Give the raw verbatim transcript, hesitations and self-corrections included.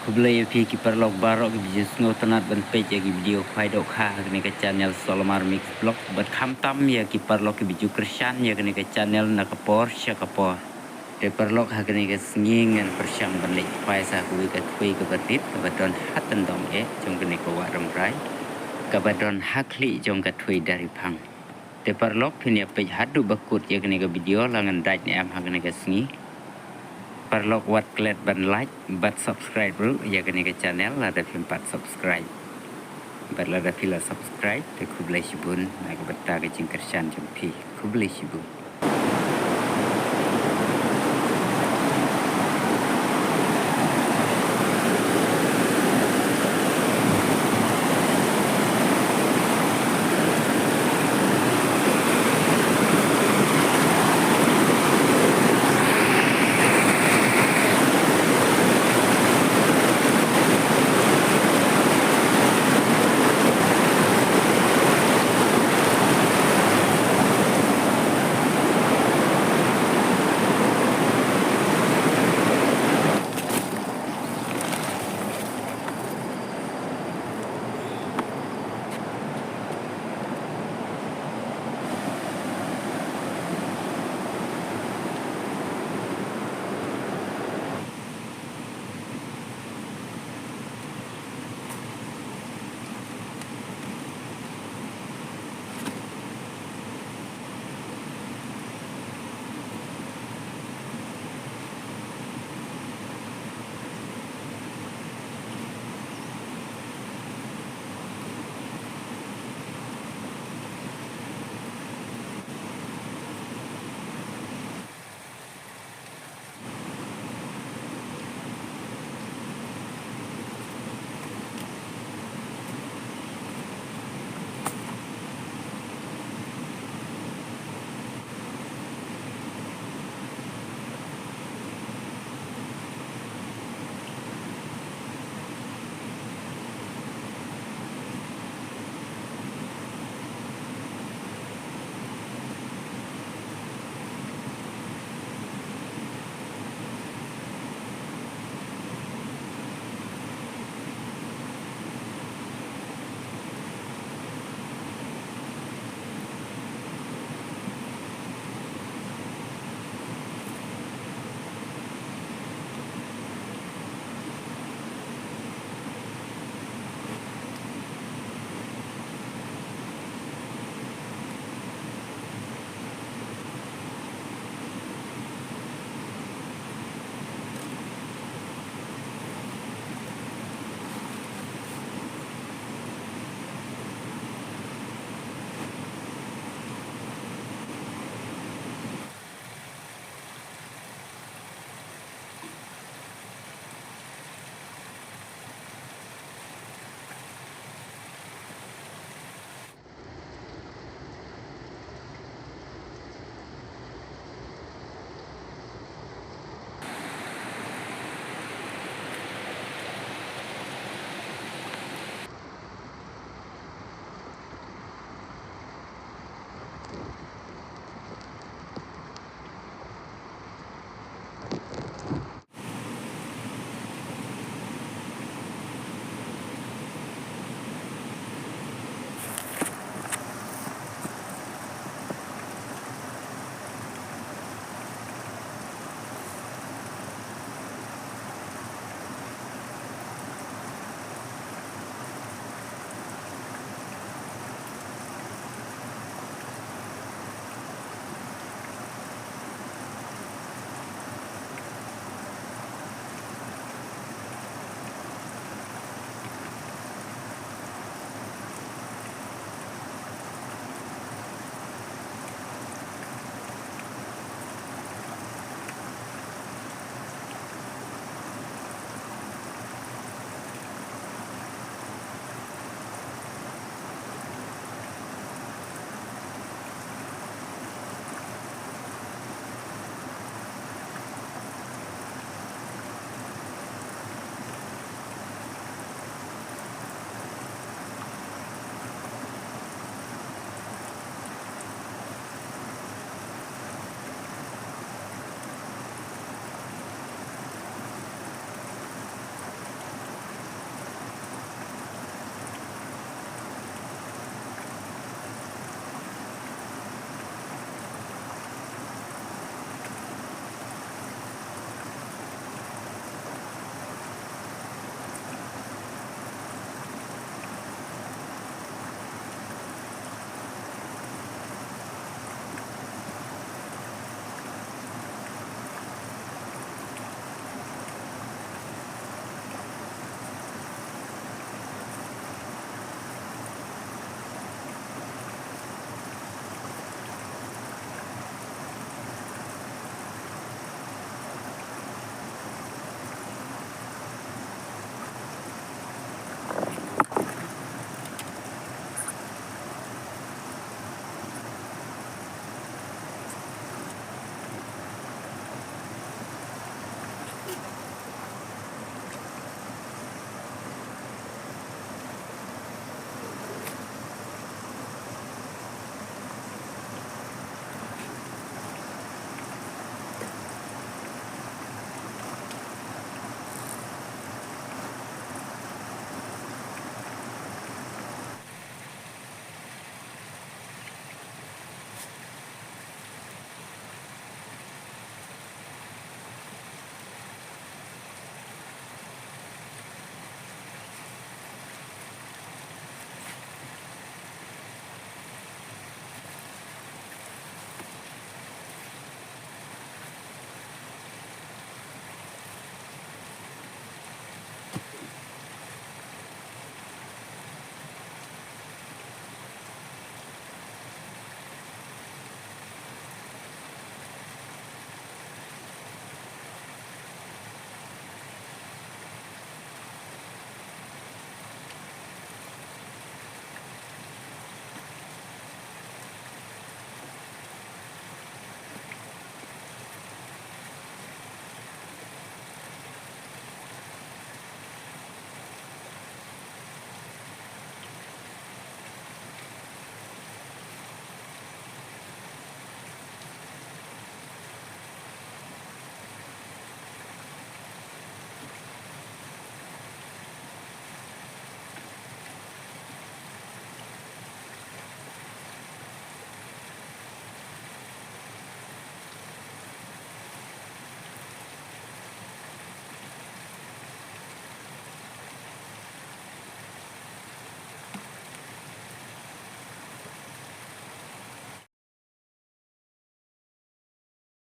Khublei ïa phi ki paralok baroh kiba ju sngewtynnat ban peit ïa ki video khwai dohkha ha kane ka channel Solomar Mix Vlog, bad khamtam ïa ki paralok kiba ju kyrshan ïa kane ka channel na ka por sha ka por. Te paralok, ha kane ka sngi ngan pyrshang ban leit khwai sa kawei ka thwei kaba rit kaba don ha tyndong eh jong kane ka Wah Rambrai, kaba don ha khlieh jong ka thwei Dariphang. Te paralok, phin ïa peit haduh ba kut ïa kane ka video la ngan dait ne em ha kane ka sngi. Paralok, wat klet ban like bad subscribe ruh ïa kane ka channel lada phim pat subscribe. Bad lada phi la subscribe te khublei shibun na ka bynta ka jingkyrshan jong phi. Khublei shibun.